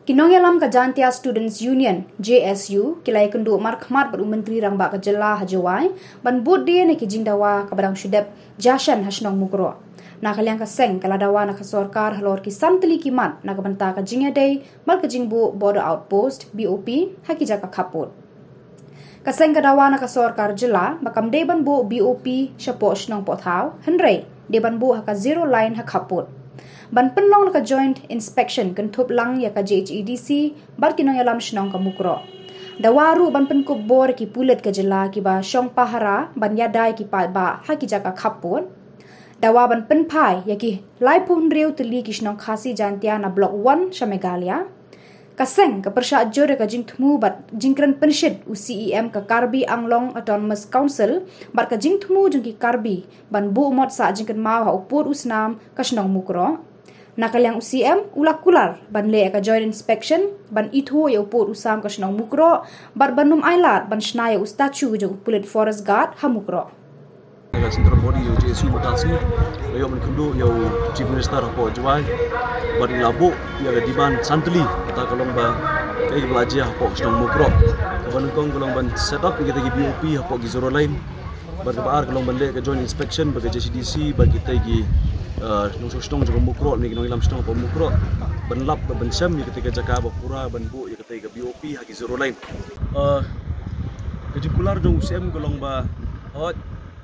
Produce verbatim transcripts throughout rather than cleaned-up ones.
Ki nongïalam ka Jaintia Students Union, J S U, ki la ïakynduh markhmat bad u Myntri Rangbah ka Jylla ha Jowai ban bud die na ki jingdawa kaba dang shu dep jia shen ha shnong Mukroh. Na ka liang ka seng, ka la dawa na ka sorkar halor ki san tylli ki mat na ka bynta ka jingïadei bad ka jingbuh Border Outpost, B O P, ha ki jaka khappud. Ka seng ka dawa na ka sorkar jylla ba kam dei ban buh B O P shapoh shnong pohthaw, hynrei dei ban buh ha ka zero line ha khappud. Ban pynlong na ka joint inspection kynthup lang ïa ka J H A D C bad ki nongïalam shnong ka Mukroh. Dawa ruh ban pynkup bor ki pulit ka jylla kiba shong pahara ban ïada ïa ki paidbah ha ki jaka khappud. Dawa ban pynphai ïa ki laiphew hynriew tylli ki shnong Khasi Jaintia na Block One sha Meghalaya. Ka seng ka pyrshah jur ïa ka jingthmu bad jingkren pynshit u C E M ka Karbi Anglong Autonomous Council bad ka jingthmu jong ki Karbi ban buh mot sah jingkynmaw ha u pud u snam ka shnong Mukroh. Na ka liang u C E M u la kular ban leh ïa ka joint inspection ban ithuh ïa u pud u snam ka shnong Mukroh bad ban ym ailad ban shna ïa u statue jong u pulit Forest Guard ha Mukroh. Ka Central Body jong J S U Mutasi la ïoh ban kynduh ïa u Chief Minister hapoh Jowai bad la buh ïa ka demand san tylli, kata ka long ba kaei kaba la jia hapoh shnong Mukroh. Kaba nyngkong ka long ban set up ïa kita ki B O P hapoh ki zero line. Bad kaba ar ka long ban leh ka joint inspection bad ka J H A D C bad kita ki, eh, nongshong shnong jong ka Mukroh ne ki nongïalam shnong hapoh Mukroh ban lap bad ban shem ïa kita ka jaka ba pura ban buh ïa kita ka B O P ha ki zero line. Eh, ka jingkular jong u C E M ka long ba hooid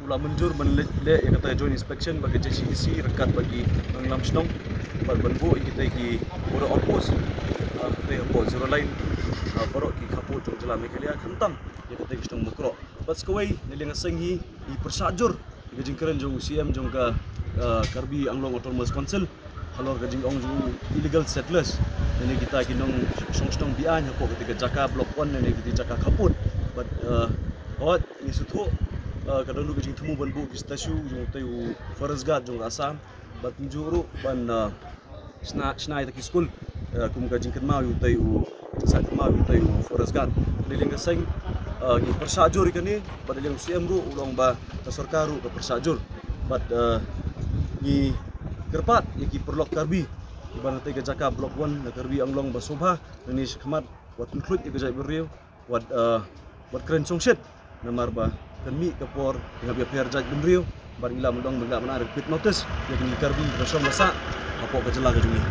u la mynjur ban leh, leh ïa kata joint inspection bad ka J H A D C ryngkat bad ki nongïalam shnong bad ban buh ïa kita ki border outpost, ah, kita hapoh zero line, ah, baroh ki khappud jong jylla Meghalaya khamtam ïa kita ki shnong Mukroh. Bad sa kawei na liang ka seng hi ngi pyrshah jur ïa ka jingkren jong u C E M jong ka, ah, Karbi Anglong Autonomous Council halor ka jingong jong u illegal settlers. Lane kita ki nongshong shnong be-aiñ hapoh kita ka jaka Block One lane kita ki jaka khappud. Bad, eh, hooid ngi sngewthuh, eh, ka don ruh ka jingthmu ban buh ki statue jong utei u Forest Guard jong ka Assam. Bad kumjuh ruh ban, eh, shna, shna ïa kita ki skul, eh, kum ka jingkynmaw ïa utei u, jingsah kynmaw ïa utei u Forest Guard. Na liang ka seng, eh, ngi pyrshah jur ïa kane, bad na liang u C E M ruh u long ba ka sorkar ruh ka pyrshah jur. Bad, eh, ngi kyrpad ïa ki paralok Karbi kiba na tei ka jaka Block One na Karbi Anglong ba sngewbha nangne shakhmat wat pynkhluit ïa ka jaitbynriew, wat, eh, wat kren shongshit namar ba kan mih ka por ngi hap ïapher jaitbynriew bad ngi lah ban ong ba ngi lah ban ai repeat notice ïa kine ki Karbi kiba shong ba sah hapoh ka jylla ka jong ngi.